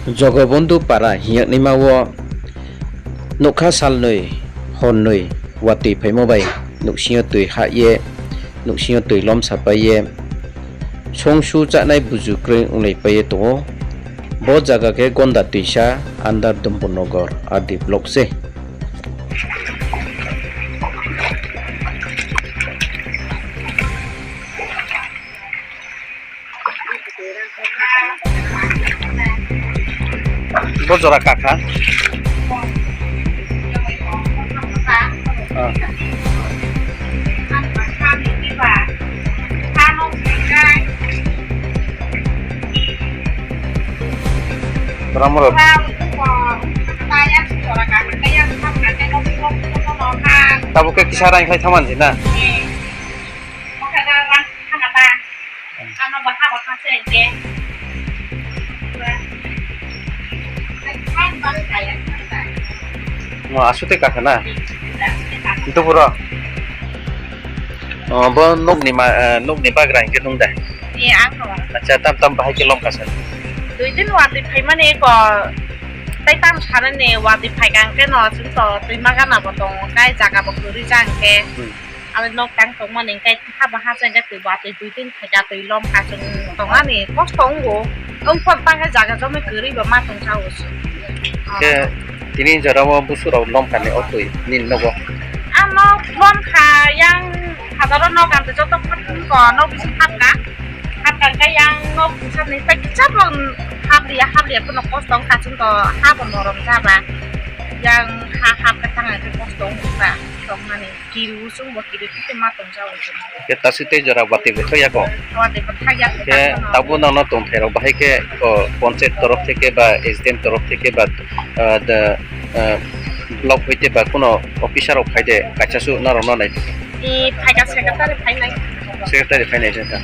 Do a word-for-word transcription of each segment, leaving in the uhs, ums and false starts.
Jogobondhu para hing yagnaima wo nougkha salnoi hornoi watoi phaimo bai nouhsing yo toi hah ye, nouhsing yo toi lomsapai ye, songsu chánai buzu kroi onglaipai ye tong ou. Bo zaga khe Gonda Toisa under Dumbur Nagar R D block se. Bo jora kakha. Bramoro. Tabuk khe kisa raing khlai thanngmani se na? Mo, asuh tei kakha na? Duburo. O, bo nouh ni ma, eh, nouh ni bagra hing khe nung de? Acha, tam tam bahai khe lomkha sa. Dui din watoi phaimani ko, tei tam sanani watoi phaikha hing khe no, chung to tuima gana bo tong, kai zaga bo kwrwi jang khe. Abo nouh tang tongmani hing khe haba ha chang khe toi watoi dui din phaikha toi lomkha chung tongmani kosto wngo. Ongpho tang khe zaga jomi kwrwi bo ma tong jao se. Khe tini jora wo busu rao lomkha ni o toi nini nogo? Ang no lomkha yang hazaro no kam joto khatungko no bisi hapkha. Hapkha khe yang no bisi ni ta kicha bo hapri ya, hapri ya pho no kosto ongkha chung to ha bo norom jaba. Yang ha hap khe thang khe kosto ongkha tongmani. Kiru chung bo kiru khe ma tong jao chung. Khe ta sui tei jora watoi bo thok ya kho? Watoi bo thok ya kho. Khe tabuk nang no tongthai rao bahai khe, o, panchayat torof theke ba S D M torof theke ba, ah, block hoite ba kuno officer rao phai de, kaisa suh nrao no nai. Phaikha secretary phainai. Secretary phainai de ta.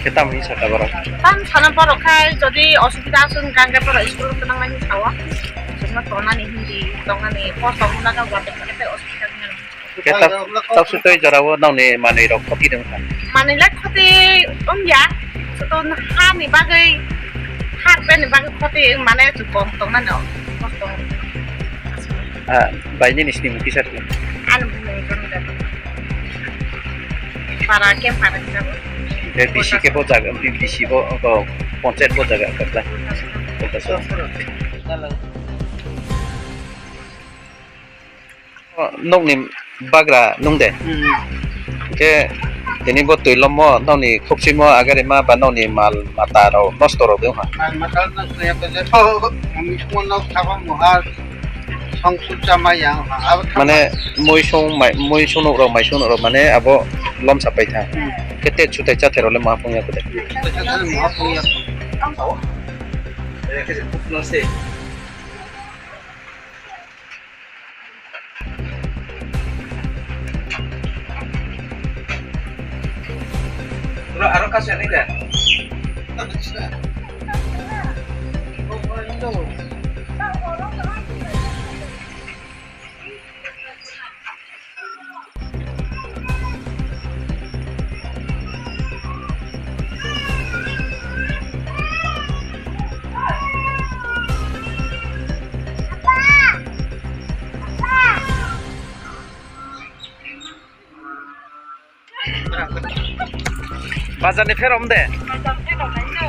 Khe tam hing sa ta borok? Tam sana borok khai jodi osubida chung gang khe borok school wo twnang nai hing sa o. Chung no tongnani hindi, tongnani kosto ongna khe watoi khe tei osubida wngnai. Khe ta, ta sui tei jora wo nang ni manoi rao khoti de ongkha? Manoi le khoti ong ya. Soto ha ni bagwi, ha beni bagwi khoti mane chung kom tongnani kosto. Ah, bai nini snimung kisa rw? Ani bumung Jono Debbarma. Para camp para kisa bo. Khe bisi khe bo jaga, bisi bo, o, panchayat bo jaga khe ta. O, nouh ni bagra nung de? Khe tini bo toi lommo, nrao ni khokchuimo, agarima ba nrao ni mal mata rao nosto rao de ong ha? Mal mata nosto ya khe je, o, ang sung no thaba muha. Songsu chámai ya, abo mane, muisung, mai-, muisung nouh rao, maisung nouh rao, mane abo lomsapai tha. Khe te chutai cháthai rao le maha phung ya kho de? Chutai cháthai le maha phung ya kho. Bro, aro kasa ni da? Bazar ni pherom de? Bazar pherom nai no.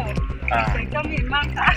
Ah. Tui tong ni mang kha.